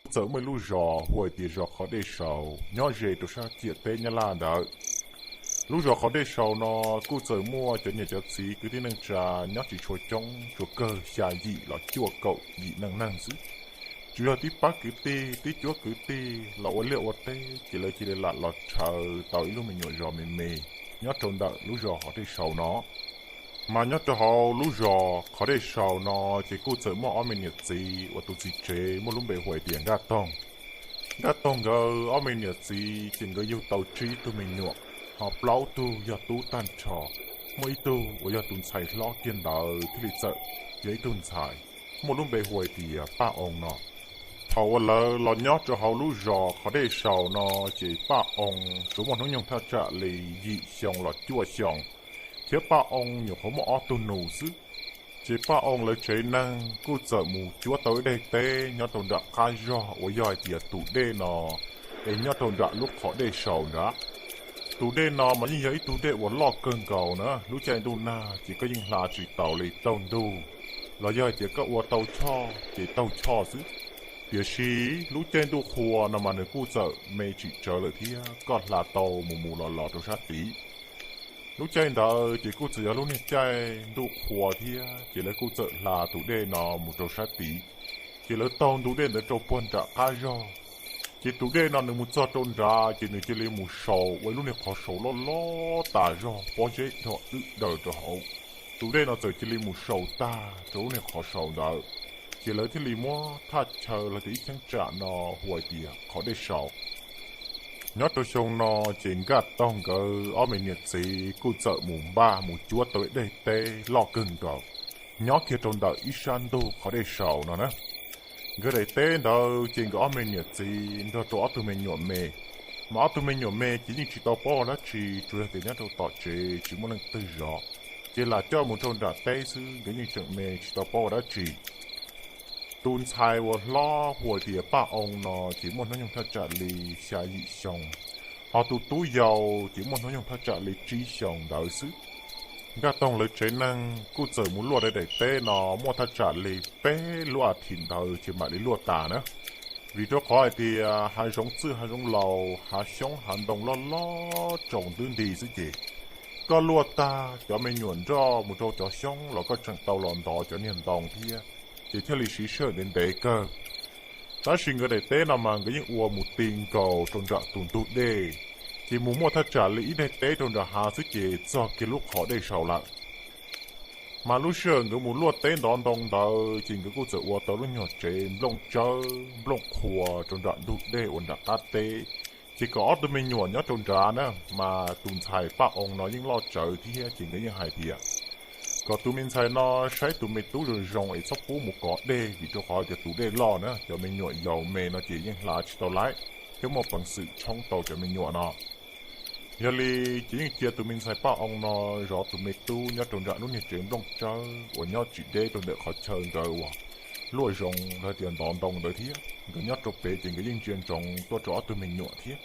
Txawm muaj ib lub zos hu hais tias zos Qhov Dej Saus nyob ze rau sab ciam teb Nyab Laj ntawd. Lub zos Qhov Dej Saus no kuj txawm muaj cov niam cov txiv kwv tij neej tsa nyob tsis tshua coob, tsuas kawg xya yim los cuaj kaum yim neej neeg xwb. Tsuas yog tib pab kwv tij tib cuab kwv tij los ua liaj ua teb ces lawv cia li lam los rhawv tau ib lub me nyuam zos me me nyob rau ntawm lub zos Qhov Dej Saus no. Mas nyob rau hauv lub zos Qhov Dej Saus no ces kuj txawm muaj ob me niam txiv uas tus txiv tsev muaj lub npe hu hais tias Nkaj Toog. Nkaj Toog nkawd ob me niam txiv ces nkawd yug tau tsib tug me nyuam, ho plaub tug yog tub tag nrho, muaj ib tug uas yog tus ntxhais hlob kiag ntawd thiaj li txawm yog ib tug ntxhais, muaj lub npe hu hais tias Paj Oo no. Thaum uas lawv los nyob rau hauv lub zos Qhov Dej Saus no ces Paj Oo tsuas muaj hnub nyoog thaj tsam li yim xyoo los cuaj xyoo, thiab Paj Oo nyuam qhuav muaj ob tug nus xwb. Ces Paj Oo lawv tsev neeg kuj txawm mus cuab tau ib daim teb nyob rau nram qab zog uas yog hais tias tus dej no es nyob rau nram lub Qhov Dej Saus nrad. Tus dej no mas yeej yog ib tug dej uas loj kawg nkaus na, lub caij ntuj nag ces koj yeej hla tsis taus li taug ntug, los yog hais tias koj ua tau choj ces taug choj xwb. Tiam sis lub caij ntuj qhua no mas nws kuj txawm me tsis tsawg lawm thiab, koj hla tau mus mus los los rau sab tid. Lub caij ntawd ces kuj txawm yog lub niag caij ntuj qhua thiab, ces lawv kuj txawm hla tus dej no mus rau sab tid. Ces lawv taug ntug dej ntawd rau puag nram qab zog. Ces tus dej no nws mus txog rau nrad ces nws cia li mus saus ua ib lub niag qhov saus loj loj tas zog, pob zeb dhos wb daws rau hauv. Tus dej no txawm cia li mus saus tag rau lub niag qhov saus ntawd, ces lawv thiaj li muab thaj chaw los tias ib cheeb tsam no hu hais tias Qhov Dej Saus. Nyob rau xyoo no ces Nkaj Toog nkawd ob me niam txiv kuj txawm mus npaj mus cuab tau ib daim teb loj kawg nkaus nyob kiag rau ntawm ib sab ntug Qhov Dej Saus no na. Nkawd daim teb ntawd ces nkawd ob me niam txiv nrog rau ob tug me nyuam me, mas ob tug me nyuam me ces yeej tsis tau paub ua dab tsi, tsuas yog tias nyob rau tom tsev tsis muaj leej twg zov, ces lam coj mus rau nram teb xwb, nkawd yeej tseem me tsis tau paub ua dab tsi. Tus ntxhais uas hlob hu hais tias Paj Oo no ces muaj hnub nyoog thaj tsam li xya yim xyoo, ho tus tub yau ces muaj hnub nyoog thaj tsam li tsib xyoos ntawd xwb. Nkaj Toog lawv tsev neeg kuj txawm mus luaj daim teb no muaj thaj tsam li peb lub as thiv ntawd ces mam li luaj tas na. Vim rau qhov hais tias hav zoov txwj hav zoov laus, hav xyoob hav ntoo loj loj tsaus ntuj nti xwb ces koj luaj tag cov me nyuam nroj mus rau cov xyoob los koj tseem tau los ntov cov niag ntoo thiab, ces thiaj li siv sij hawm ntev ntev kawg. Tab sis nkawd daim teb no mas nkawd yeej ua mus ti nkaus rau nram tus ntug dej, ces mus muaj thaj tsam li ib daim teb rau nram hav xwb ces txog kiag lub Qhov Dej Saus lawm. Mas lub sij hawm nkawd mus luaj teb ntov ntoo ntawd ces nkawd kuj txawm ua tau lub nyuag tsev nplooj tsawb nplooj qhua rau nram ntug dej uas nram qab teb, ces kom ob tug me nyuam nyob rau nrad na. Mas tus ntxhais Paj Oo no yeej loj tsawv thiab ces nkawd yeej hais tias kom tus me ntxhais no saib tus me tub zoo zoo es txhob pub mus kov dej, vim rau qhov tias tus dej loj na, cov me nyuam yaus me no ces yeej hla tsis tau laib thiab muaj peev xwm tshoob tau cov me nyuam no. Yog li ces yeej cia tus me ntxhais Paj Oo no zov tus me tub nyob rau nram lub niag tsev nplooj tsawb uas nyob tsis deb rau ntawm qhov chaw nkawd uas luaj zoov los tias ntov ntoo ntawd thiab. Nkawd nyob rau pem ces nkawd yeej ntsia ntsoov tuaj rau ob tug me nyuam thiab.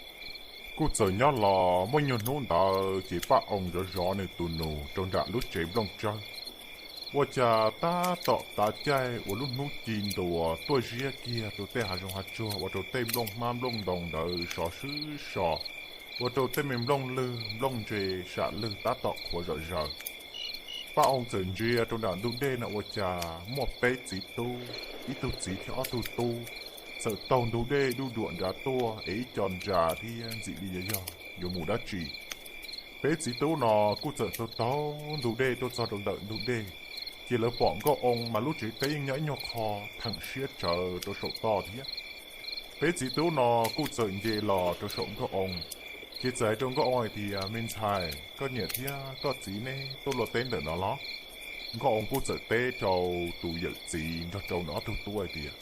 Kuj txawm nyob los muaj nyuag hnub ntawd ces Paj Oo zov zov nws tus nus rau nram lub tsev nplooj tsawb. Ua cas tab tom tav caij uas lub hnub ci ntuas tuaj ziab kiag rau tej hav zoov hav tsuag ua rau tej nplooj hmab nplooj ntoo ntawd sov swb so, ua rau tej me nplooj lwg nplooj ntse sam lwg tab tom qhuav zom zaws. Paj Oo txawm ntsia rau nram ntug dej no ua cas muaj peb txiv tub, ib tug txiv thiab ob tug tub, txawm taug ntug dej duj duam nrad tuaj es ib co ntsa thiab ntxim li yog yuav mus dab tsi. Peb txiv tub no kuj txawm taug taug ntug dej tuaj txog rau ntawm ntug dej, ces lawv pom Nkauj Oo mas lub tsev teb yeej nyob ib nyuag qho theem siab tsawv rau saum toj thiab. Peb txiv tub no kuj txawm nce los rau saum Nkauj Oo, ces txawm hais rau Nkauj Oo hais tias, Me ntxhais, koj niam thiab koj txiv neb tuaj luaj teb ntawm no los? Nkauj Oo kuj txawm teb rau tus yawm txiv nrog rau nws ob tug tub hais tias,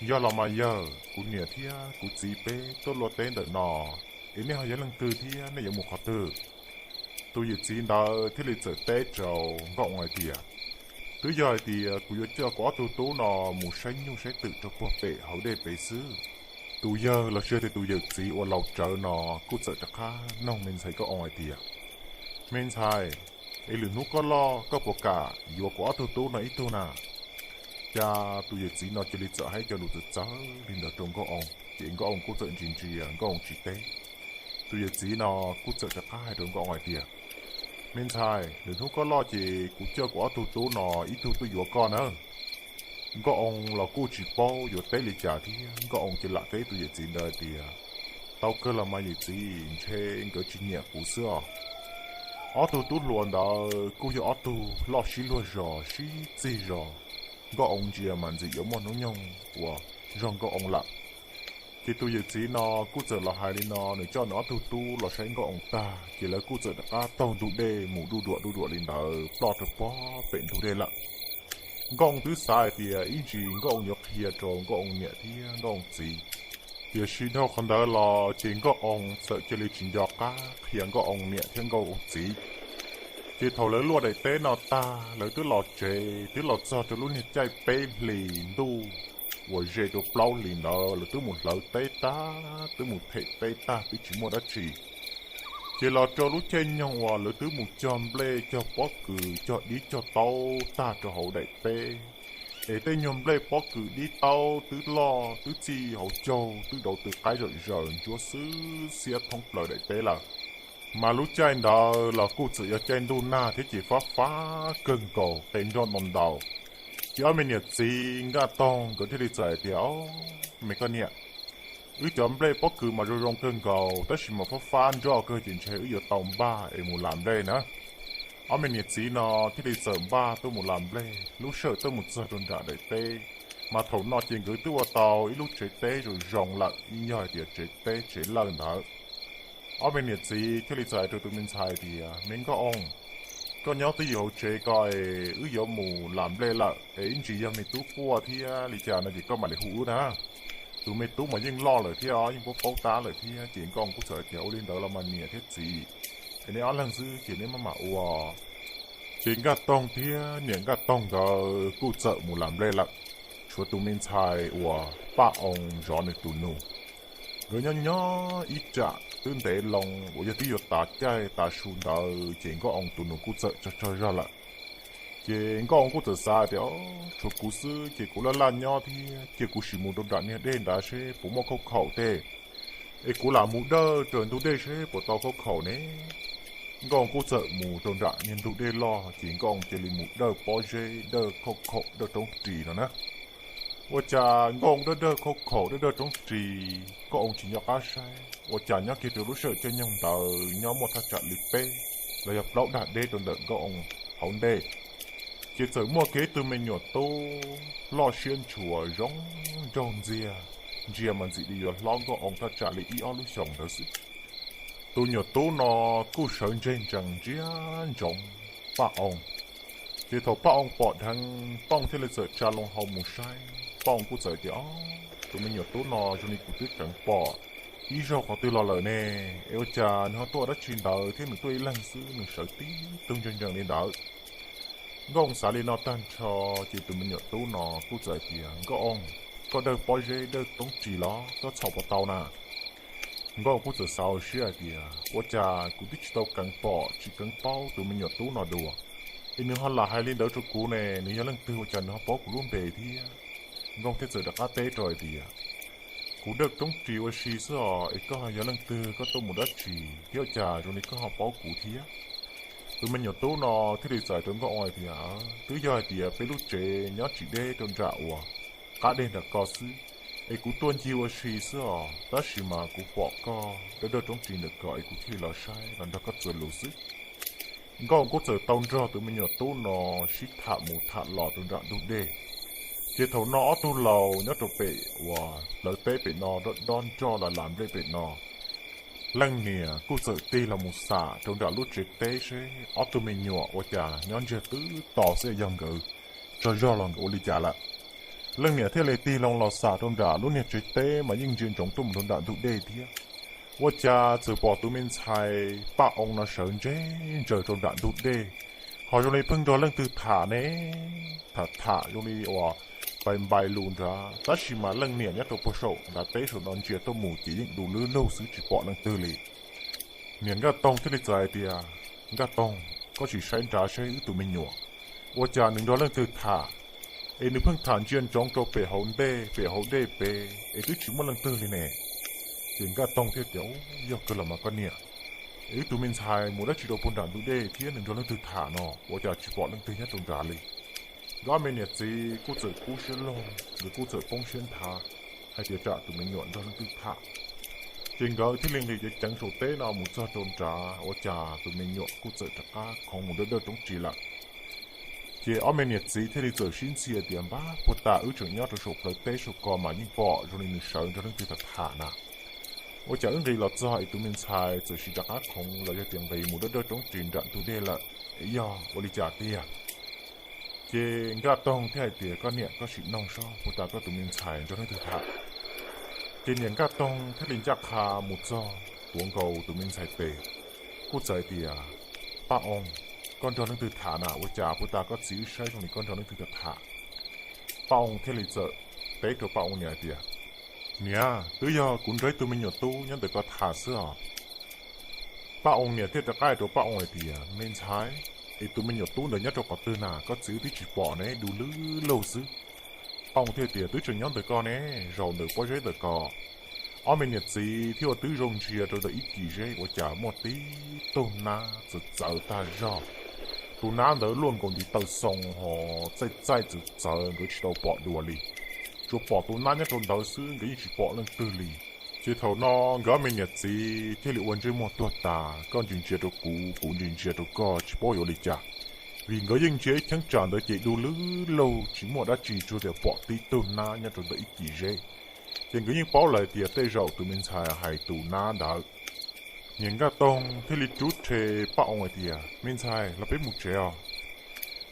Yog los mas yawg, kuv niam thiab kuv txiv peb tuaj luaj teb ntawm no, es nej ho yog leej twg thiab nej yuav mus qhov twg? Tus yawm txiv ntawd thiaj li txawm teb rau Nkauj Oo hais tias, Twb yog hais tias kuv yuav coj kuv ob tug tub no mus saib nyuj saib twm rau puag pem hauv dej pem xwb. Tus yawg los sis tias tus yawm txiv uas laus tsawv no kuj txawm rov qab noog me ntxhais Nkauj Oo hais tias, Me ntxhais, es lwm hnub koj loj koj puas kam yuav kuv ob tug tub no ib tug na? Cas tus yawm txiv no cia li txawm hais cov lus txawv txawv li ntawd rau Nkauj Oo, ces Nkauj Oo kuj txawm ntsia ntsia Nkauj Oo tsis teb. Tus yawm txiv no kuj txawm rov qab hais rau Nkauj Oo hais tias, Me ntxhais, lwm hnub koj loj ces kuv coj kuv ob tug tub no ib tug tuaj yuav koj na. Nkauj Oo los kuj tsis paub yuav teb li cas thiab, Nkauj Oo cia li lam teb tus yawm txiv ntawd tias, Tau kawg los mas yawm txiv, ntshe nkawd tsis nyiam kuv xwb os. Ob tug tub hluas ntawd kuj yog ob tug loj sib luag zos sib txig zos. Nkauj Oo ntsia mas ntxim yuav muaj hnub nyoog uas zog Nkauj Oo lawm. Ces tus yawm txiv no kuj txawm los hais li no, nws coj nws ob tug tub los saib Nkauj Oo tag, ces lawv kuj txawm rov qab taug ntug dej mus duj duam duj duam li ntawd ploj rau pob pem ntug dej lawm. Nkauj Oo twb xav hais tias ib ntsis Nkauj Oo yuav qhia rau Nkauj Oo niam thiab Nkauj Oo txiv, tiam sis dhau qhov ntawd los ces Nkauj Oo txawm cia li tsis nco qab qhia Nkauj Oo niam thiab Nkauj Oo txiv. Ces thaum lawv luaj daim teb no tag, lawv twb los tsev, twb los txog rau lub niag caij peb hlis ntuj uas ze rau plaub hlis ntawd, lawv twb mus hlawv teb tag, twb mus them teb tag, twb tsis muaj dab tsi. Ces los rau lub caij nyoog uas lawv twb mus cog nplej cog pob kws cog dib cog taub tag rau hauv daim teb, es tej nyuag nplej pob kws dib taub twb loj twb txij hauv caug twb dauv tw qaib zom zaws ntsuab xwb xiab thoob plaws daim teb lawm. Mas lub caij ntawd los kuj txawm yog caij ntuj nag thiab ces fab fab kawg nkaus qe nroj ntau ntau. Ces ob me niam txiv Nkaj Toog nkawd thiaj li txawm hais tias, Au, me koj niam, wb cov nplej pob kws mas zoo zoo kawg nkaus tab sis mas fab fab nroj kawg ces ntshe wb yuav tau npaj es mus lam nplej na. Ob me niam txiv no thiaj li txawm npaj tuaj mus lam nplej, lub sij hawm tuaj mus txog rau nram daim teb, mas thaum no ces nkawd twb ua tau ib lub tsev teb zoo zoo lawm, yeej yog hais tias tsev teb tsev lawj ntawd. Ob me niam txiv thiaj li txawm hais rau tus me ntxhais tias, Me Nkauj Oo, koj nyob twj ywm hauv tsev ko es wb yuav mus lam nplej lawm es ib ntsis yog me tub quaj thiab li cas no ces koj mam li hu wb na. Tus me tub mas yeej loj lawm thiab yeej paub paub tab lawm thiab. Ces Nkauj Oo kuj txawm tias, Ua li ntawd los mas niam thiab txiv, es neb ob leeg xwb ces neb maj mam ua. Ces Nkaj Toog thiab niam Nkaj Toog nkawd kuj txawm mus lam nplej lawm, tshuav tus me ntxhais uas Paj Oo zov nws tus nus. Nkawd nyob nyob ib tsam twb ntev loo uas yog twb yuav tav caij tav su ntawd ces Nkauj Oo tus nus kuj txawm tsaug tsaug zog lawm. Ces Nkauj Oo kuj txawm xav tias, Tshuav kuv xwb ces kuv laj laj nyob thiab, cia kuv sim mus rau nram niag dej nrad seb puas muaj khaub khaum tej, es kuv lam mus dawj raws ntug dej seb puas tau khaub khaum ne. Nkauj Oo kuj txawm mus rau nram niag ntug dej loj ces Nkauj Oo cia li mus dawj pob zeb dawj khaub khaum dawj roob ris no na. Ua cas Nkauj Oo dawj dawj khaub khaum dawj dawj roob ris, Nkauj Oo tsis nco qab saib ua cas nyob kiag rau lub sij hawm caij nyoog ntawd nyob muaj thaj tsam li peb los yog plaub dag deb rau ntawm Nkauj Oo hauv ntej, ces txawm muaj kiag ib tug me nyuam tub loj siab ntshua zoo nraug ntxiag, ntsia mas ntxim li yuav hlob Nkauj Oo thaj tsam li ib ob lub xyoos ntawd xwb. Tus nyuam tub no kuj sawv ntseg ntsees ntsia ntsoov Paj Oo. Ces thaum Paj Oo pom dheev, Paj Oo thiaj li txawm tsa loo hau mus saib. Paj Oo kuj txawm tias, Tus me nyuam tub no zoo li kuv twb keev pom ib zaug qhov twg los lawm ne, es ua cas nws ho tuaj dab tsi ntawd thiab nws tuaj ib leeg xwb nws sawv tib tug ntsees ntsees li ntawd. Nkauj Oo xav li no tag nrho, ces tus me nyuam tub no kuj txawm hais tias, Nkauj Oo, koj dawj pob zeb dawj roob ris los koj txhom puas tau na? Nkauj Oo kuj txawm xav hauv siab hais tias, Ua cas kuv twb tsis tau keev pom tsis keev paub tus me nyuam tub no dua, es nws ho lam hais li ntawd rau kuv ne, nws yog leej twg ua cas nws ho paub kuv lub npe thiab? Nkauj Oo thiaj txawm rov qab teb rau hais tias, Kuv dawj roob ris ua si xwb os, es koj ho yog leej twg, koj tuaj mus dab tsi thiab ua cas zoo li koj ho paub kuv thiab? Tus me nyuam tub no thiaj li txawm rau Nkauj Oo hais tias, Twb yog hais tias peb lub tsev nyob tsis deb rau nram uas qab dej nram ko xwb, es kuv tuaj ncig ua si xwb os, tab sis mas kuv pom koj dawj dawj roob ris ntawm ko es kuv thiaj li los saib los nrog koj txuas lus xwb. Nkauj Oo kuj txawm tau nrog tus me nyuam tub no sib tham mus tham los rau nram ntug dej. Ces thaum no ob tug laus nyob rau pem uas hlawv teb pem no, dob dob nroj los lam nplej pem no, leej niam kuj txawm tig los mus xam rau nram lub tsev teb seb ob tug me nyuam ua cas nyob ntsiag twb to xwb yog nkawd tsaug zog los nkawd ua li cas lawm. Leej niam thiaj li tig loo los xam rau nram lub niag tsev teb mas yeej ntsia ntsoov tuaj mus rau nram ntug dej thiab. Ua cas txawm pom tus me ntxhais Paj Oo no sawv ntseg ntsaws rau nram ntug dej, ho zoo li pheej nrog leej twg tham ne, tham tham zoo li uas npai npai lus nrad, tab sis mas leej niam nyob rau puag saum nrad teb saum no ntsia tuaj mus ces yeej du lub lug xwb tsis pom leej twg li. Niam Nkaj Toog thiaj li txawm hais tias, Nkaj Toog, koj sim saib nrad seb wb tus me nyuam ua cas nws nrog leej twg tham. es nws pheej tham ntsia ntsoov rau pem hauv ntej, pem hauv dej pem es twb tsis muaj leej twg li ne. Ces Nkaj Toog thiaj tias, Yog kawg los mas koj niam, es wb tus me ntxhais mus dab tsi rau puag nram ntug dej thiab nws nrog leej twg tham no, ua cas tsis pom leej twg nyob rau nrad li? Nkawd ob me niam txiv kuj txawm kub siab lug, nkawd kuj txawm poob siab nthav hais tias tsam tus me nyuam nrog leej twg tham. Ces nkawd thiaj li nqis ceev ceev saum teb no mus txog rau nrad, ua cas tus me nyuam kuj txawm rov qab khoov mus dawb dawb roob ris lawm. Ces ob me niam txiv thiaj li txawm sib ntxhi tias, Npab, puag ta wb tseem nyob rau saum plawv teb saum ko mas yeej pom zoo li nws sawv nrog leej twg tham tham na. Ua cas wb nqis los txog es tus me ntxhais txawm sis rov qab khoov los yog tias nqis mus dawb dawb roob ris nram ntug dej lawm, es yog ua li cas tiag? Ces Nkaj Toog thiaj hais tias, Koj niam, koj sim noog seb puag ta koj tus me ntxhais nrog leej twg tham. Ces niam Nkaj Toog thiaj li ncaj qha mus txog tuav nkaus tus me ntxhais tes, kuj txawm hais tias, Paj Oo, koj nrog leej twg tham na? Ua cas puag ta koj txiv wb saib zoo li koj nrog leej twg tham tham? Paj Oo thiaj li txawm teb rau Paj Oo niam hais tias, Niam, twb yog kuv nrog ib tug me nyuam tub nyob ntawm ko tham xwb os. Paj Oo niam thiaj rov qab hais rau Paj Oo hais tias, Me ntxhais, es tus me nyuam tub ntawd nyob rau qhov twg na? Koj txiv wb twb tsis pom ne, du lwb lug xwb. Paj Oo thiaj tias, Twb tseem nyob ntawm ko ne, zaum ntawm pob zeb ntawm ko. Ob me niam txiv thiaj ua twb zoo ntsia rau ntawm ib kis zeb, ua cas muaj tib tug nab txawv txawv tag zog. Tus nab ntawd luaj nkaus ntiv taw xoo ho txaij txaij txawv txawv, nkawd tsis tau pom dua li. Tsuas pom tus nab nyob rau ntawd xwb, nkawd yeej tsis pom leej twg li. Ces thaum no nkawd ob me niam txiv thiaj li ua ntsej muag tuag tas, koj ntsia ntsia rau kuv, kuv ntsia ntsia rau koj, tsis paub yuav li cas. Vim nkawd yeej ntsia ib cheeb tsam ntawd ces du lwb lug, tsis muaj dab tsi, tsuas tias pom tib tug nab nyob rau ntawm ib kis zeb. Ces nkawd yeej paub lawm tias tej zaum tus me ntxhais hais tus nab ntawd. Niam Nkaj Toog thiaj li rub rhe Paj Oo hais tias, Me ntxhais, los peb mus tsev os.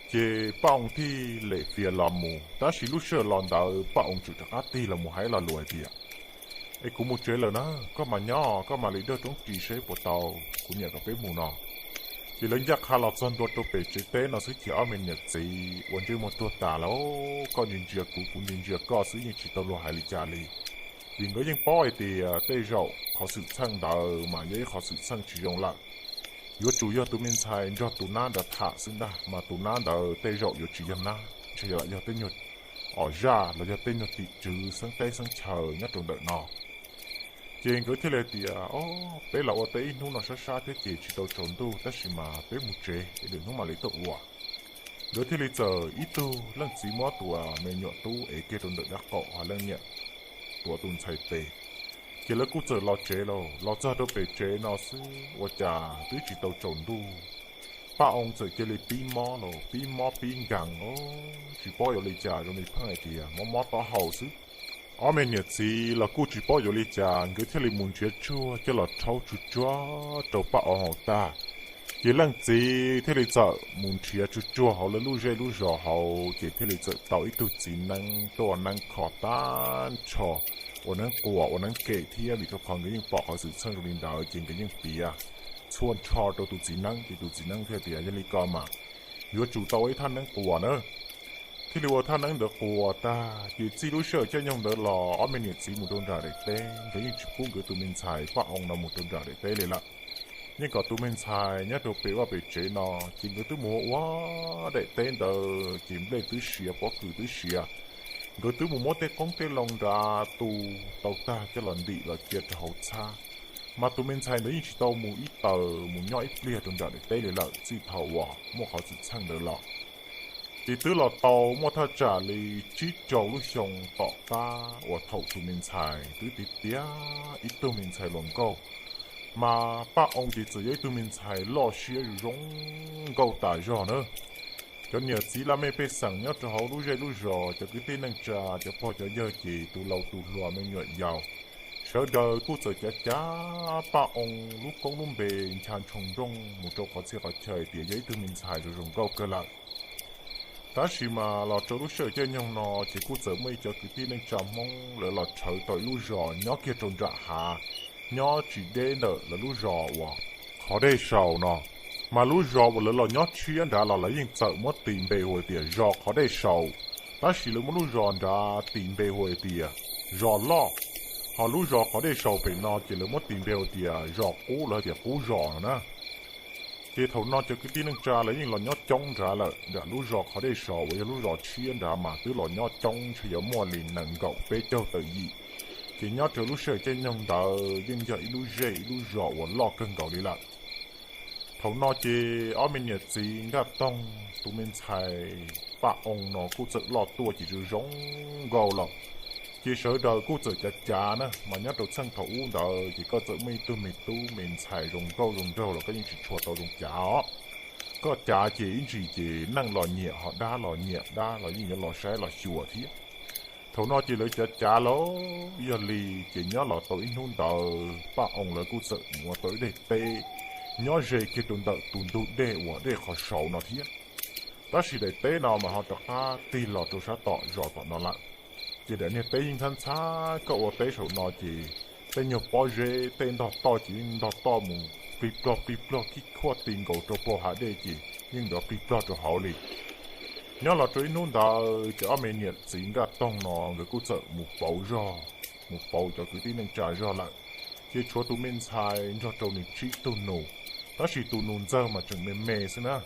Ces Paj Oo thiaj lem fias los mus, tab sis lub sij hawm los ntawd Paj Oo tseem rov qab tig los mus hais lo lus hais tias, Es kuv mus tsev lawm na, koj mas nyob, koj mam li dawb roob ris seb puas tau kuv niam kom peb mus no. Ces lawv ncaj qha los txog ntua rau pem tsev teb no xwb ces ob me niam txiv ua ntsej muag tuag tas lawm, koj ntsia ntsia kuv, kuv ntsia ntsia koj xwb, yeej tsis tau luag hais li cas li. Vim nkawd yeej paub hais tias tej zaum qhov xwm txheej ntawd mas yog ib qhov xwm txheej tsis zoo lawm. Yuav tsum yog tus me ntxhais nrog tus nab ntawd tham xwb ntag, mas tus nab ntawd tej zaum yuav tsis yog nab, ntshe yuav lam yog tej nyuag om zaj los yog tej nyuag tim tswv xeeb teb xeeb chaw nyob rau ntawm no. Ces nkawd thiaj li tias, O, peb los ua teb ib hnub no sab sab thiab ces tsis tau tsaus ntuj, tab sis mas peb mus tsev es lwm hnub mam li tuaj ua. Nkawd thiaj li txawm ib tug leej txiv muab tus me nyuam tub ev kiag rau ntawm dab qaum, ho leej niam tuav tus ntxhais tes. Ces lawv kuj txawm los tsev lawm. Los txog rau pem tsev no xwb ua cas twb tsis tau tsaus ntuj, Paj Oo txawm cia li pib mob lawm, pib mob pib nkees, tsis paub yuav li cas, zoo li pheej hais tias mob mob taub hau xwb. Ob me niam txiv los kuj tsis paub yuav li cas, nkawd thiaj li mus nrhiav tshuaj coj los rhaub tsuag tsuag rau Paj Oo haus tag. Ces leej txiv thiaj li txawm mus nrhiav tsuag tsuag hauv lawv lub zej lub zos hauv, ces thiaj li txawm tau ib tug txiv neeb tuaj, neeb kho tag nrho, ua neeb quas ua neeb kem thiab, vim rau qhov nkawd yeej pom qhov xwm txheej zoo li ntawd ces nkawd yeej piav txhua nrho rau tus txiv neeb. Ces tus txiv neeb thiaj tias, Yog li ko mas yuav tsum tau ua ib thaj neeb quas na. Thiaj li ua thaj neeb ntawd quas tag, ces txij lub sij hawm caij nyoog ntawd los ob me niam txiv mus rau nram daim teb, nkawd yeej tsis pub nkawd tus me ntxhais Paj Oo no mus rau nram daim teb li lawm. Yeej kom tus me ntxhais nyob rau pem vaj pem tsev no, ces nkawd twb mus ua daim teb ntawd ces nplej twb siav, pob kws twb siav. Nkawd twb mus muab tej qoob tej loo nrad tu tau tag coj los ntim los cia rau hauv txhab. Mas tus me ntxhais ntawd yeej tsis tau mus ib taws, mus nyob ib pliag rau nram daim teb li lawm txij thaum uas muaj qhov xwm txheej ntawd los. Ces twb los tau muaj thaj tsam li tsib rau lub xyoo tom qab uas thaum tus me ntxhais twb tiav tiav ib tug me ntxhais hluas nkauj. Mas Paj Oo ces txawm yog ib tug me ntxhais loj siab zoo nkauj tas zog na. Cov niam txiv laj mej pej xeem nyob rau hauv lub zej lub zos, cov kwv tij neej tsa, cov pog cov yawg ces tus laus tus hluas me nyuam yaus, sawv daws kuj txawm cav cav Paj Oo lub koob lub npe ncha ntshoo nrooj mus rau qhov txhia qhov chaw tias yog ib tug me ntxhais zoo zoo nkauj kawg lawm. Tab sis mas los rau lub sij hawm caij nyoog no ces kuj txawm muaj ib cov kwv tij neej tsa Hmoob lawv los rhawv tau ib lub zos nyob kiag rau nram hav, nyob tsis deb ntawm lawv lub zos uas qhov dej saus no. Mas lub zos uas lawv los nyob tshiab nrad los lawv yeej txawm muab tis npe hu tias zos qhov dej saus, tab sis lawv muab lub zos nrad tis npe hu tias zos loj. Ho lub zos qhov dej saus pem no ces lawv muab tis npe hu tias zos qub los tias qub zos no na. Ces thaum no cov kwv tij neej tsa lawv yeej los nyob coob nrad lawm, nram lub zos qhov dej sov uas yog lub zos tshiab nrad mas twb los nyob coob, ntshe yuav muaj li nees nkaum peb caug tawm yim. Ces nyob rau lub sij hawm caij nyoog ntawd yeej yog ib lub zej ib lub zos uas loj kawg nkaus li lawm. Thaum no ces ob me niam txiv Nkaj Toog tus me ntxhais Paj Oo no kuj txawm loj tuaj ces zoo zoo nkauj lawm. Ces sawv daws kuj txawm cav cav na, mas nyob rau txheej thaum ub ntawd ces koj txawm muaj ib tug me tub me ntxhais zoo nkauj zoo nraug los koj yeej tsis tshua tau zoo cav os. Koj cav ces ib ntsis ces neeg los nyiam, ho dab los nyiam, dab los yeej yuav los saib los xyuas thiab. Thaum no ces lawv cav cav los yog li, ces nyob los tau ib hnub ntawd Paj Oo lawv kuj txawm mus ua tau ib daim teb nyob ze kiag rau ntawm tus ntug dej uas dej qhov saud no thiab. Tab sis daim teb no mas ho rov qab tig los rau sab tom zos tom no lawm. Ces daim niag teb yeej ntxhab ntxhab, koj ua teb saum no ces tej nyuag pob zeb tej ntog toj ces yeej ntog toj mus plig plog plig plog, khib khuaj ti nkaus rau puag hav dej ces yeej nrov plig plog rau hauv li. Nyob los rau ib hnub ntawd ces ob me niam txiv Nkaj Toog no nkawd kuj txawm mus pauv zog, mus pauv cov kwv tij neej tsa zog lawm, ces tshuav tus me ntxhais nrog rau nws tsib tug nus, tab sis tus nus ntxawg mas tseem me me xwb na.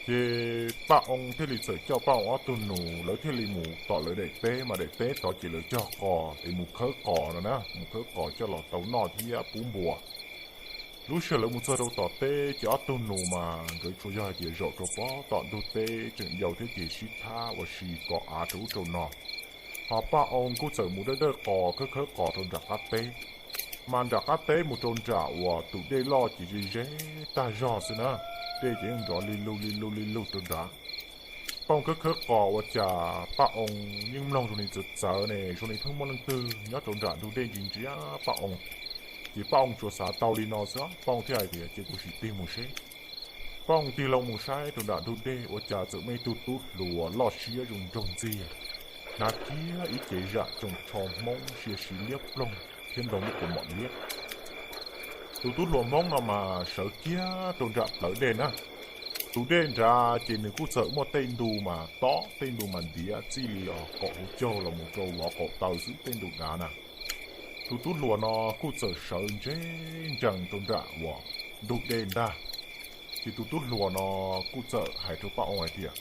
Ces Paj Oo thiaj li txawm coj Paj Oo ob tug nus lawv thiaj li mus tom lawv daim teb, mas daim teb tod ces lawv cog qos es mus khawb qos no na, mus khawb qos coj los tau noj thiab pub npua. Lub sij hawm lawv mus txog rau tom teb ces ob tug nus mas nkawd tsuas yog hais tias zaum rau pem tom ntug teb tseem yau thiab ces sib thab ua si kos av rau ub rau no. Ho Paj Oo kuj txawm mus dawj dawj qos khawb khawb qos rau nram qab teb. Mas nram qab teb mus rau nram uas tus dej loj ces ze ze tag zog xwb na, dej ces yeej nrov li lug li lug li lug rau nrad. Paj Oo khawb khawb qos ua cas Paj Oo yeej mloog zoo li txawv txawv ne, zoo li pheej muaj leej twg nyob rau nram ntug dej ntsia ntsia Paj Oo. Ces Paj Oo tsuas xav tau li no xwb, Paj Oo thiaj hais tias ces kuv sim tig mus seb. Paj Oo tig loo mus saib rau nram ntug dej ua cas txawm muaj ib tug tub hluas loj siab zoo nraug ntxiag, hnav kiag ib cev zam tsoos tsho Hmoob sia siv liab ploog thiab ntoo muab kuv mom liab. Tus tub hluas Hmoob no mas sawv kiag rau nram plawv dej na. Tus dej nrad ces nws kuj txawm muaj tej ntu mas tob tej ntu mas ntiav txij li os kaum hauv caug los mus rau lov kaum taw xwb tej ntu dav na. Tus tub hluas no kuj txawm sawv ntseb nrees rau nram uas ntug dej ntag. Ces tus tub hluas no kuj txawm hais rau Paj Oo hais tias,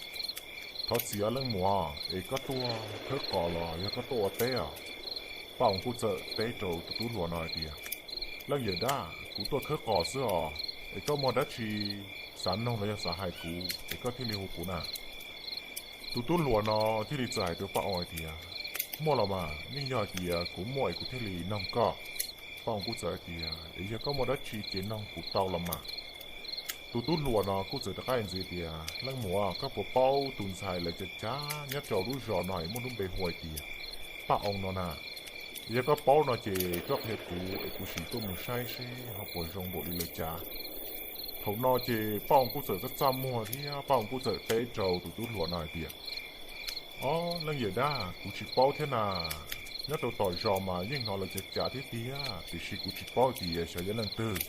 thov txim leej muam, es koj tuaj khawb qos los yog koj tuaj ua teb os? Paj Oo kuj txawm teb rau tus tub hluas no hais tias, leej yawm dab, kuv tuaj khawb qos xwb os, es koj muaj dab tsi xav noog los yog xav hais kuv es koj thiaj li hu kuv na? Tus tub hluas no thiaj li txawm hais rau Paj Oo hais tias, muaj los mas, yeej yog hais tias kuv muaj es kuv thiaj li noog koj. Paj Oo kuj txawm hais tias, es yog koj muaj dab tsi ces noog kuv tau los mas. Tus tub hluas no kuj txawm rov qab ntxiv tias, leej muam, koj puas paub tus ntxhais lawv cav cav nyob rau lub zos no es muaj lub npe hu hais tias Paj Oo no na? Yog koj paub no ces koj qhia kuv es kuv sim tuaj mus saib seb ho puas zoo npaum li lawv cav. Thaum no ces Paj Oo kuj txawm txaj txaj muag thiab Paj Oo kuj txawm teb rau tus tub hluas no hais tias, ob leej yawm dab, kuv tsis paub thiab na. Nyob rau tom zos mas yeej hnov lawv cav cav thiab tiag, tiam sis kuv tsis paub tias xyov yog leej twg.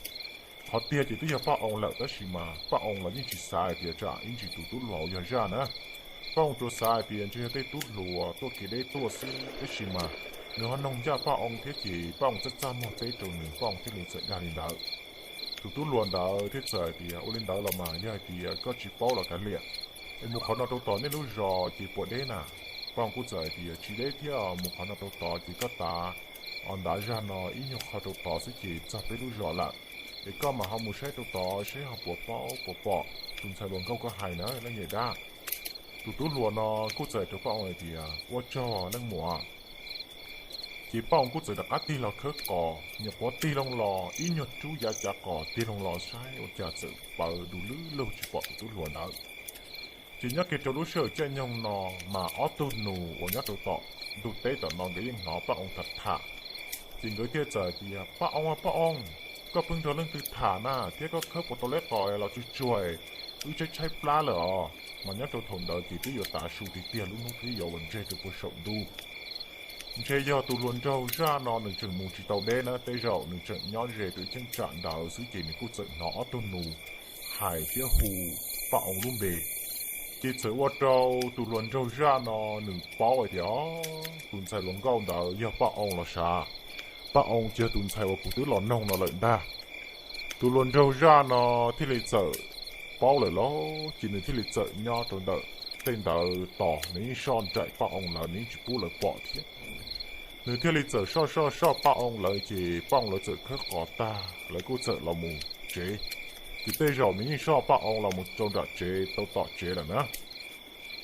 Qhov tiag ces twb yog Paj Oo lawm tab sis mas Paj Oo los yeej tsis xav hais tias tsam ib ntsis tus tub hluas yog zaj na. Paj Oo tsuas xav hais tias ntshe yog tej tub hluas tuaj kev deb tuaj xwb, tab sis mas nws ho noog ncaj Paj Oo thiab ces Paj Oo txaj txaj muag teb rau nws, Paj Oo thiaj li txawm dag li ntawd. Tus tub hluas ntawd thiaj txawm hais tias, ua li ntawd los mas yog hais tias koj tsis paub los kav liam, es mus qhov no rau tom nej lub zos ces puas deb na? Paj Oo kuj txawm hais tias, tsis deb thiab, mus qhov no rau tod ces koj tav os, ntav zag no ib nyuag qho rau tod xwb ces txog peb lub zos lawm. Es koj mam ho mus saib rau tod seb ho puas paub puas pom tus ntxhais hluas nkauj koj hais na leej yawm dab. Tus tub hluas no kuj txawm rau Paj Oo hais tias, ua tsaug leej muam. Ces Paj Oo kuj txawm rov qab tig los khawb qos, nyuam qhuav tig loo los ib nyuag rub yav cav qos tig loo los saib ua cas txawm pawv du lug lug tsis pom tus tub hluas ntawd. Ces nyob kiag rau lub sij hawm caij nyoog no mas ob tug nus uas nyob rau tom ntug teb tom no nkawd yeej hnov Paj Oo tham tham. Ces nkawd thiaj txawm tias, Paj Oo, Paj Oo, koj pheej nrog leej twg tham na thiab koj khawb puas tau leb qos los tsuag tsuag, wb tshaib tshaib plab lawm os. Mas nyob rau thaum ntawd ces twb yuav tav su tiag tiag, lub hnub twb yuav uas ntseg rau puag saum ntuj. Ntshe yog tus hluas nraug zaj no nws tseem mus tsis tau deb na, tej zaum nws tseem nyob ze rau ib cheeb tsam ntawd xwb ces nws kuj txawm hnov ob tug nus hais thiab hu Paj Oo lub npe. Ces txawm ua rau tus hluas nraug zaj no nws paub hais tias, o, tus ntxhais hluas nkauj ntawd yog Paj Oo los sav. Paj Oo ces yog tus ntxhais uas kuv twb los noog no lawm ntag. Tus hluas nraug zaj no thiaj li txawm paub lawm lauj, ces nws thiaj li txawm nyob rau ntawm tej ntawd tos, nws yeej soj nraim Paj Oo lawv, nws yeej tsis pub lawv pom thiab. Nws thiaj li txawm soj soj soj Paj Oo lawv, ces Paj Oo lawv txawm khawb qos tag, lawv kuj txawm los mus tsev. Ces tej zaum nws yeej soj Paj Oo los mus rau nram tsev tau tom tsev lawm na.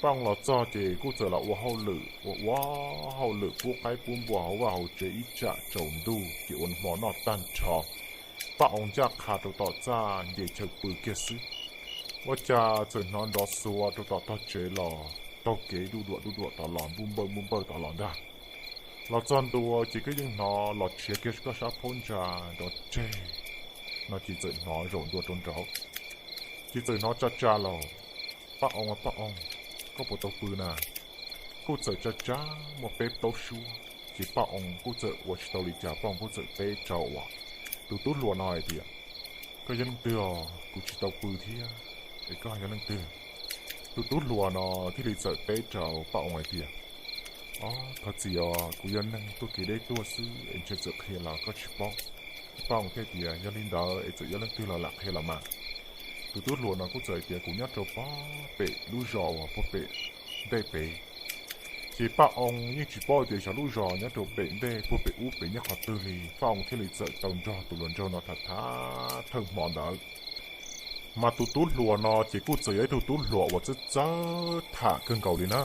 Paj Oo los txog ces kuj txawm los ua hauj lwm, ua ua hauj lwm pub qaib pub npua hauv vaj hauv tsev ib tsam tsaus ntuj, ces ua hmo noj tag nrho, Paj Oo ncaj qha rau tom txaj nce chaw pw kiag xwb, ua cas txawm hnov nrov xuav rau tom tog tsev los taug kev duj duam duj duam tod los, npuj npawj npuj npawj tod los ntag. Los txog ntua ces koj yeej hnov los tshiav kiag koj sab phab ntsa nrov reg no, ces txawm hnov zaum ntua rau nraud, ces txawm hnov tsa tsa los, Paj Oo, Paj Oo, koj puas tau pw na? Kuj txawm tsa tsa muaj peb plaub suab, ces Paj Oo kuj txawm ua tsis tau li cas, Paj Oo kuj txawm teb rau uas tus tub hluas no hais tias, koj yog leej twg os, kuv tsis tau pw thiab, es koj yog leej twg? Tus tub hluas no thiaj li txawm teb rau Paj Oo hais tias, o, thov txim os, kuv yog neeg tuaj kev deb tuaj xwb es ntshe txawm qhia los koj tsis paub. Paj Oo thiaj tias, yog li ntawd es txawm yog leej twg los lam qhia los mas. Tus tub hluas no kuj txawm hais tias, kuv nyob rau pog pem lub zos uas puag pem ntej pem. Ces Paj Oo yeej tsis paub tias xyov lub zos nyob rau pem ntej puag pem ub pem nyob qhov twg li, Paj Oo thiaj li txawm tau nrog tus hluas nraug no tham tham thawj hmo ntawd. Mas tus tub hluas no ces kuj txawm yog ib tug tub hluas uas txawj txawj tham kawg nkaus li na.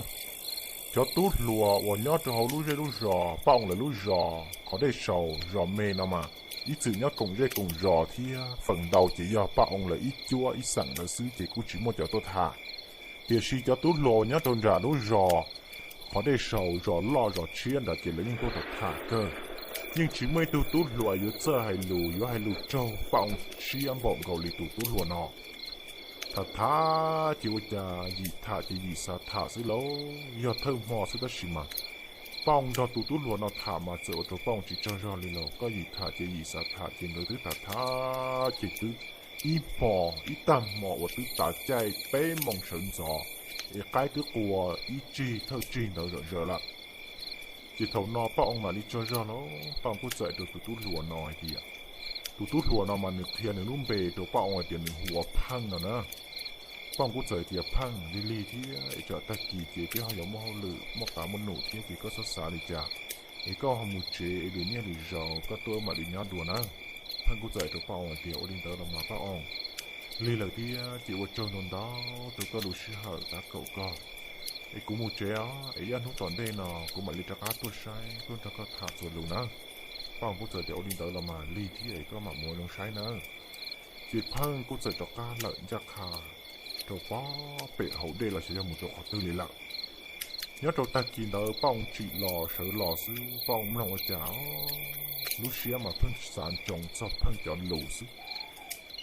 Cov tub hluas uas nyob rau hauv lub zej lub zos, Paj Oo lawv lub zos qhov dej saus zos me no mas, ib txwm nyob koom zej koom zos thiab feem ntau ces yog Paj Oo lawv ib cuab ib xeem ntawd xwb ces kuj tsis muaj cov tuaj tham. Tiam sis cov tub hluas uas nyob rau nram lub zos qhov dej saus zos loj zos tshiab ntawd ces lawv yeej tuaj tham tham kawg. Yeej tsis muaj ib tug tub hluas yuav txawj hais lus, yuav hais lus raug Paj Oo siab npaum nkaus li tus tub hluas no. Tham tham ces ua cas yim tham ces yim xav tham xwb lauj, yog thawj hmo xwb tab sis mas Paj Oo nrog tus tub hluas no tham mas txawm ua rau Paj Oo tsis tsaug zog li los, koj yim tham ces yim xav tham ces nkawd twb tham tham ces twb ib hmo, ib tag hmo uas twb tav caij peb moos sawv ntxov, es qaib twb qua ib tsig thawj tsig ntawd zom zaws lawm. Ces thaum no Paj Oo mam li tsaug zog lauj, Paj Oo kuj txawm rau tus tub hluas no hais tias, tus tub hluas no mas nws qhia nws lub npe rau Paj Oo hais tias nws hu ua Pheej no na. Paj Oo kuj txawm tias, Pheej, lig lig thiab es tsam tag kis ces peb ho yuav muaj hauj lwm muaj qav muaj num thiab ces koj txhob xav li cas, es koj ho mus tsev es lwm niaj lwm zaus koj tuaj mam li nyob dua nawb. Pheej kuj txawm rau Paj Oo hais tias, ua li ntawd los mas Paj Oo, lig lawm thiab ces ua tsaug ntau ntau rau koj lub sij hawm tab kaum koj, es kuv mus tsev os, es ib ob hnub tom ntej no kuv mam li rov qab tuaj saib tuaj nrog koj tham txuas lus nawb. Paj Oo kuj txawm tias, ua li ntawd los mas lig thiab es koj mam mus zoo saib nawb. Ces Pheej kuj txawm rov qab lawm ncaj qha rau pog pem hauv dej los xyov yog mus rau qhov twg li lawm. Nyob rau tag kis ntawd Paj Oo tsim los sawv los xwb, Paj Oo mloog ua cas lub siab mas pheej xav ntsoov txog Pheej cov lus xwb.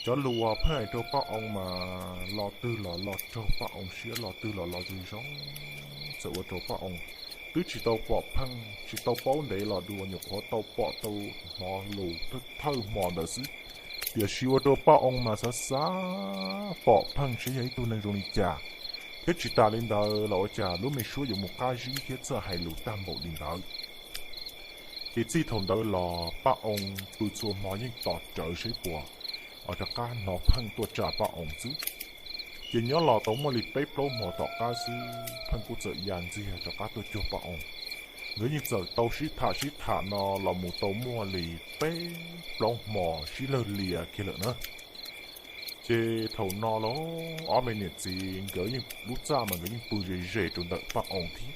Cov lus uas Pheej hais rau Paj Oo mas lo twg los lo raug Paj Oo siab, lo twg los lo zoo zoo, txawm ua rau Paj Oo twb tsis tau pom Pheej, tsis tau paub ntev los dua, nyuam qhuav tau pom tau hnov lus thawj hmo ntawd xwb, tiam sis ua rau Paj Oo mas xav xav pom Pheej seb yog ib tug neeg zoo li cas, thiab tsis tas li ntawd los ua cas lub me suab yuav mus qab zib thiab txawj hais lus tag npaum li ntawd. Ces txij thaum ntawd los Paj Oo pw txhua hmo yeej tos rawv seb puas rov qab hnov Pheej tuaj tsa Paj Oo xwb. Ces nyob los tau muaj li peb plaub hmo tom qab xwb, Pheej kuj txawm ya ntxiag rov qab tuaj cuag Paj Oo. Nkawd yeej txawm tau sib tham sib tham no los mus tau muaj li peb plaub hmo sib lawg lias kiag lawm na. Ces thaum no los ob me niam txiv nkawd yeej lub txaj mas nkawd yeej pw ze ze rau ntawm Paj Oo thiab.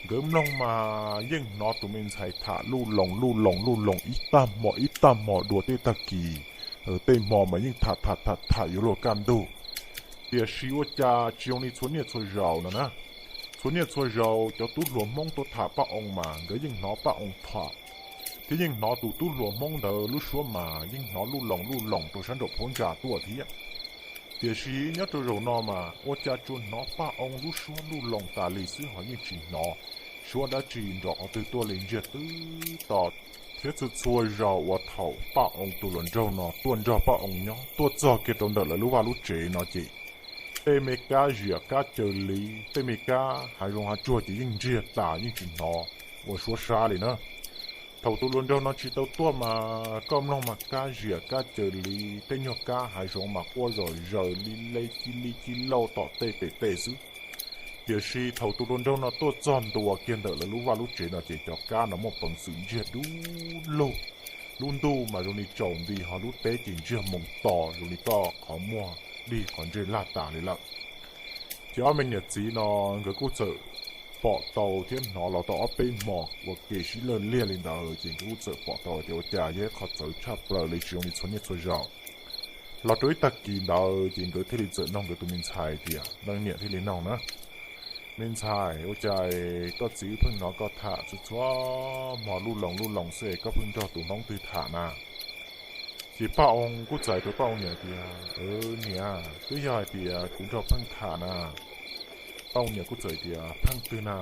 Nkawd mloog mas yeej hnov tus me ntxhais tham luj loos luj loos luj loos ib tag hmo ib tag hmo dua tej tag kis, tej hmo mas yeej tham tham tham tham yuav luag kaj ntug. Tiam sis ua cas tsis zoo li txhua niaj txhua zaus no na. Txhua niaj txhua zaus cov tub hluas Hmoob tuaj tham Paj Oo mas nkawd yeej hnov Paj Oo tham, thiab yeej hnov tus tub hluas Hmoob ntawd lub suab mas yeej hnov luj loos luj loos rau sab nraum phab ntsa tuaj thiab. Tiam sis nyob rau zaum no mas ua cas tsuas hnov Paj Oo lub suab luj loos tas li xwb ho yeej tsis hnov suab dab tsi nrov qhov twg tuaj li, ntsiag twb to. Thiab txhua txhua zaus uas thaum Paj Oo tus hluas nraug no tuaj nrog Paj Oo nyob tuaj txog kiag rau ntawm lawv lub vaj lub tsev no ces tej me kab ziam kab caw liv, tej me kab hav zoov hav tsuag ces yeej ntsiag tas yeej tsis hnov ua suab sab li na. Thaum tus hluas nraug no tsis tau tuaj mas koj mloog mas kab ziam kab cawv li, tej nyuag kab hav zoov mas quaj zom zaws li le ci li ci lauj tom tej pem tej xwb. Tiam sis thaum tus hluas nraug no tuaj txog ntua kiag ntawm lawv lub vaj lub tsev no ces cov kab no muaj peev xwm ntsiag dub lug. Lub ntuj mas zoo li tsaus nti, ho lub teb ces ntsiag moos to zoo li toj qhov muag dig qhov ntsej laj tas li lawm. Ces ob me niam txiv no nkawd kuj txawm pom tau thiab hnov los tau ob peb hmo ua ke sib lawj liag li ntawd ces nkawd kuj txawm pom tau tias ua cas yog ib qho txawv tshaj plaws li, tsis zoo li txhua niaj txhua zaus. Los rau ib tag kis ntawd ces nkawd thiaj li txawm nug nkawd tus me ntxhais tias, leej niam thiaj li nug na, me ntxhais, ua cas koj txiv wb pheej hnov koj tham txhua txhua hmo lub loo lub loo xwb, koj pheej nrog tus hmoob twg tham na? Ces Paj Oo kuj txais rau Paj Oo niam tias, niam, twb yog hais tias kuv nrog pheej tham na. Paj Oo niam kuj txawm tias, pheej twg na?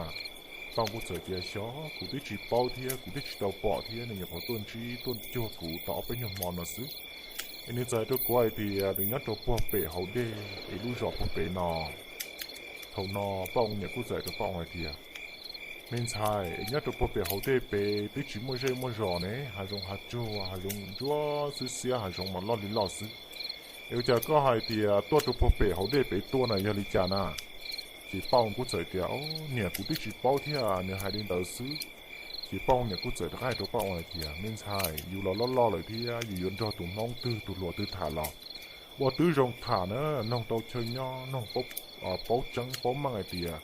Paj Oo kuj txawm tias, xyov, kuv twb tsis paub thiab kuv twb tsis tau pom thiab, nws nyuam qhuav tuaj ntsib tuaj cuag kuv tau ob peb nyuag hmo no xwb. Es nws txais rau kuv hais tias nws nyob rau puag pem hauv dej es lub zos puag pem no. Thaum no Paj Oo niam kuj txais rau Paj Oo hais tias, me ntxhais, es nyob rau puag pem hauv dej pem twb tsis muaj zej muaj zos ne, hav zoov hav tsuag, hav zoov ntsuab xwb, xiab hav zoov mas loj li loj xwb. Es ua cas koj hais tias tuaj rau puag pem hauv dej pem tuaj na, yog li cas na? Ces Paj Oo kuj txawm tias, niam, kuv twb tsis paub thiab, nws hais li ntawd xwb. Ces Paj Oo niam kuj txawm rov qab hais rau Paj Oo hais tias, me ntxhais, yus los loj loj lawm thiab, yus yuav nrog tus hmoob twg tus hluas twg tham los ua twb zoo tham na, noog tau chaw nyob, noog paub tseeb paub meej hais tias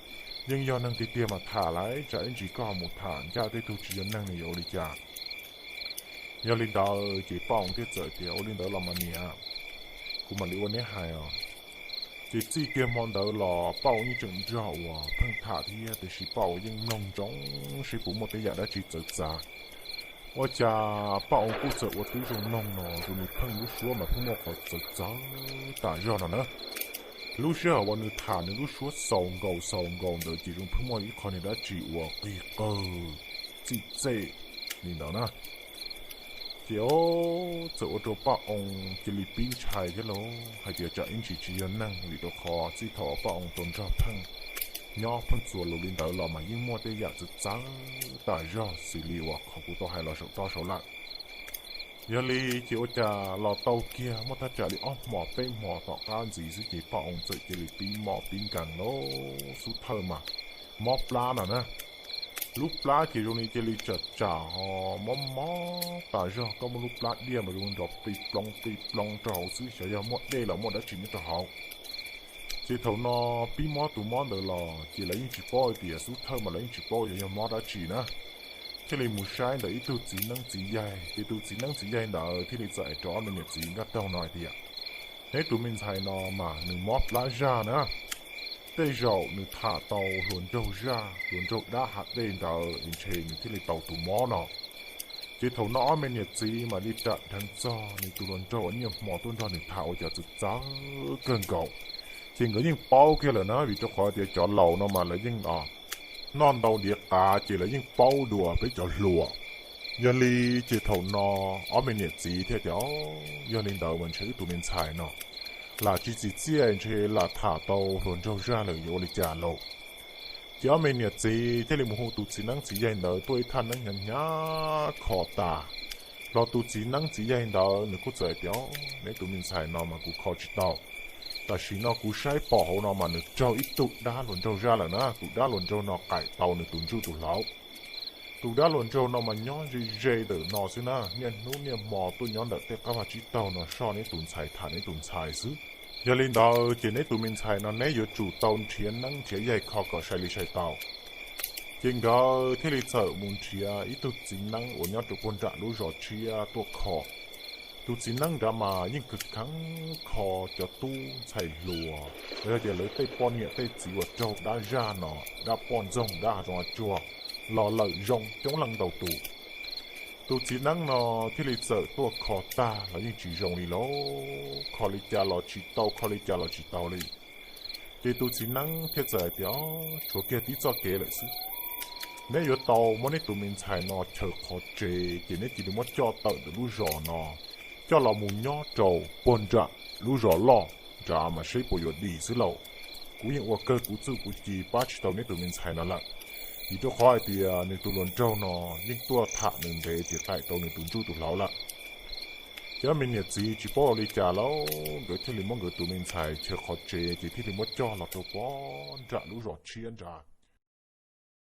yeej yog neeg tiag tiag mas tham lauj, tsam ib ntsis koj ho mus tham ncaj tej tug tsis yog neeg nws yuav ua li cas. Yog li ntawd ces Paj Oo thiaj txawm tias, ua li ntawd los mas niam, kuv mam li ua neb hais os. Ces txij kiag hmo ntawd los Paj Oo yeej tseem nrog uas pheej tham thiab, tiam sis Paj Oo yeej mloog ntsoov seb puas muaj tej yam dab tsi txawv txav. Ua cas Paj Oo kuj txawm ua twb zoo noog no zoo li pheej lub suab mas pheej muaj qhov txawv txawv tas zog no na. Lub sij hawm uas nws tham nws lub suab xaus nkaus xaus nkaus ntawd ces zoo pheej muaj ib qho niag dab tsi uas qig qawg txij txej li ntawd na. Ces o, txawm ua rau Paj Oo cia li pib ntshai thiab lauj, hais tias tsam ib ntsis tsis yog neeg, vim rau qhov txij thaum uas Paj Oo tau nrog pheej nyob pheej txuas lus li ntawd los mas yeej muaj tej yam txawv txawv tas zog xws li uas qhov kuv tau hais los saum toj saud lawm. Yog li ces ua cas los tau kiag muaj thaj tsam li ob hmo peb hmo tom qab ntxiv xwb ces Paj Oo txawm cia li pib mob pib nkees lauj, xub thawj mas mob plab no na. Lub plab ces zoo li cia li tsam tsam ho mob mob tas zog, koj muab lub plab diaj mas zoo nrov plig ploog plig ploog rau hauv xwb, xyov yog muaj dej los muaj dab tsi nyob rau hauv. Ces thaum no pib mob tus mob ntawd los ces lawv yeej tsis paub hais tias, xub thawj mas lawv yeej tsis paub yog yog mob dab tsi na. Thiaj li mus saib ntawm ib tug txiv neeb txiv yaig, ces tus txiv neeb txiv yaig ntawd thiaj li txawm hais rau ob me niam txiv nkaj taug no hais tias, neb tus me ntxhais no mas nws mob plab zaj na. Tej zaum nws tham tau hluas nraug zaj, hluas nraug dab hav dej ntawd es ntshe nws thiaj li tau tus mob no. Ces thaum no ob me niam txiv mam li ram dheev txog nws tus hluas nraug uas niaj hmo tuaj nrog nws tham ua cov txawv txawv kawg nkaus. Ces nkawd yeej paub kiag lawm na, vim rau qhov tias cov laus no mas lawv yeej noj ntau diav qav ces lawv yeej paub dua peb cov hluas. Yog li ces thaum no ob me niam txiv thiaj tias, yog li ntawd mas ntshe wb tus me ntxhais no lam tsis txim txiaj, ntshe lam tham tau hluas nraug zaj lawm, yuav ua li cas lauj? Ces ob me niam txiv thiaj li mus hu tus txiv neeb txiv yaig ntawd tuaj ib thaj neeb hnyav hnyav kho tas. Los tus txiv neeb txiv yaig ntawd nws kuj txawm hais tias, neb tus me ntxhais no mas kuv kho tsis tau. Tam sim no kuv saib pom hauv no mas nws raug ib tug dab hluas nraug zaj lawm na, tus dab hluas nraug no qaim tau nws tus ntsuj tus hlauv. Tus dab hluas nraug no mas nyob ze ze ntawm no xwb na, niaj hnub niaj hmo tuaj nyob ntawm tej qab vaj tsib taug no soj neb tus ntxhais tham neb tus ntxhais xwb. Yog li ntawd ces neb tus me ntxhais no neb yuav tsum tau nrhiav neeb nrhiav yaig kho kom sai li sai tau. Ces nkawd thiaj li txawm mus nrhiav ib tug txiv neeb uas nyob rau puag nram lub zos tshiab tuaj kho. Tus txiv neeb nrad mas yeej kheev kheev kho cov tub ntxhais hluas, los yog tias lawv tej poj niam tej txiv uas raug dab zaj no, dab poj ntxoog dab hav zoov hav tsuag los lawm zoo coob leej ntau tus. Tus txiv neeb no thiaj li txawm tuaj kho tag los yeej tsis zoo li lauj, kho li cas los tsis tau, kho li cas los tsis tau li. Ces tus txiv neeb thiaj txawm hais tias, tshuav kiag tib txoj kev lawm xwb. Neb yuav tau muab neb tus me ntxhais no chaws qhov tsev ces neb cia li muab coj tawm ntawm lub zos no, coj los mus nyob rau puag nram lub zos loj nrad mas seb puas yuav dim xwb lauj. Kuv yeej ua kawg kuv txuj kuv ci pab tsis tau neb tus me ntxhais no lawm. Vim rau qhov hais tias nws tus hluas nraug no yeej tuaj tham nws ntev ces qaim tau nws tus ntsuj tus hlauv lawm. Ces ob me niam txiv tsis paub ua li cas lauj, nkawd thiaj li muab nkawd tus me ntxhais chaw qhov tsev ces thiaj li muab coj los rau pog nram lub zos tshiab nrad.